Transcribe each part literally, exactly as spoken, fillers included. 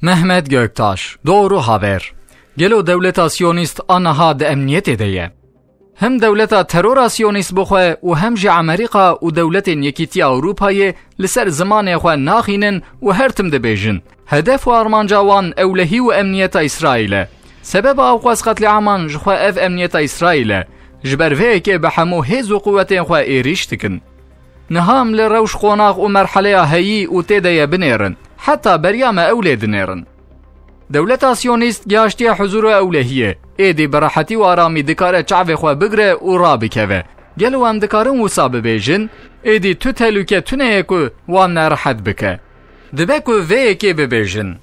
Mehmet Göktaş, Doğru Haber. Gelo dewleta Siyonîst a niha di emniyetê de ye? Hem dewleta terora Siyonîst bixwe û hem jî Amerîka û dewletên Yekîtiya Ewropayê li ser zimanê xwe naxînin û her tim dibêjin. Hedef û armanca wan ewlehî û emniyeta Îsraîl e. Sebeba ewqas qetlîaman ji xwe ev emniyeta Îsraîl e. Ji ber vê yekê bi hemû hêz û quwetên xwe êrîş dikin. Niha em li rewş, qonax û merheleya heyî û tê de ye binêrin. Heta beriya me ew lê dinêrin. Dewleta Siyonîst gihaştiye huzûr û ewlehiyê. Êdî bi rehetî û aramî dikare çavê xwe bigire û rabikeve. Gelo em dikarin wisa bibêjin? Êdî tu tehlûke tune ye ku wan nerehet bike. Dibe ku vê yekê bibêjin.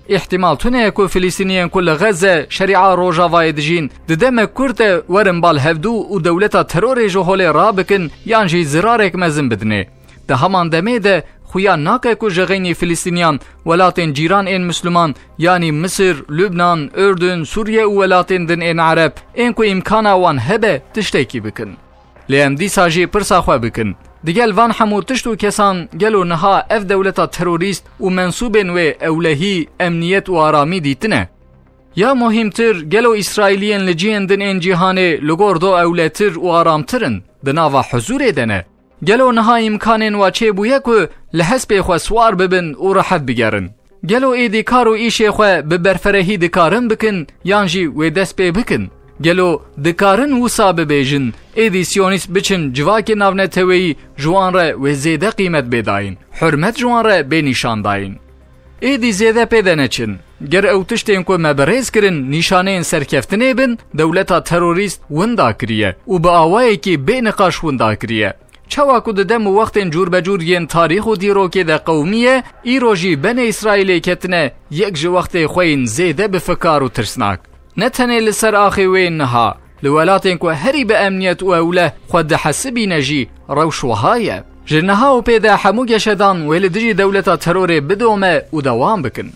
Îhtimal tune ye ku Filistîniyên ku li Xezze, Şerîa Rojavayê dijîn, di demek kurt de werin bal hevdû û dewleta terorê ji holê rabikin yan jî zirarek mezin bidinê. Di heman demê de xuya nake ku ji xeynî Filistîniyan welatên cîran ên Misliman, yanî Misir, Lubnan, Urdun, Sûriye û welatên din ên Ereb, ên ku îmkana wan hebe tiştekî bikin. Lê em dîsa jî pirsa xwe bikin. Digel van hemû tişt û kesan gelo niha ev dewleta terorîst û mensûbên wê ewlehî, emniyet û aramî dîtine? Ya muhîmtir, gelo Îsraîliyên li cihên din ên cîhanê li gor do ewletir û aramtir in, di nava huzûrê de ne? Gelo niha îmkanên wa çêbûye ku li hespê xwe siwar bibin û rehet bigerin? Gelo êdî kar û îşê xwe bi berferehî dikarin bikin yan jî wê dest pê bikin? Gelo dikarin wisa bibêjin, êdî siyonîst biçin civakê navneteweyî ji wan re wê zêde qîmet bê dayîn, hurmet ji wan re bê nîşan dayîn? Êdî zêde pê de neçin. Ger ew tiştên ku me bi rêz kirin nîşaneyên serkeftinê bin, dewleta terorîst winda kiriye û bi awayekî bê niqaş winda kiriye. Çawa ku di dem û wextên cûrbecûr yên tarîx û dîrokê de qewimiye, îro jî benê Îsraîlê ketine yek ji wextê xwe yên zêde bi fikar û tirsnak. Ne tenê li ser axê wê niha, li welatên ku herî bi emniyet û ewleh xwe dihesibîne jî rewş wiha ye. Ji niha û pê de hemû geşedan wê li dijî dewleta terorê bidome û dewam bikin.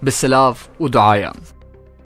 Bi silav û duayan.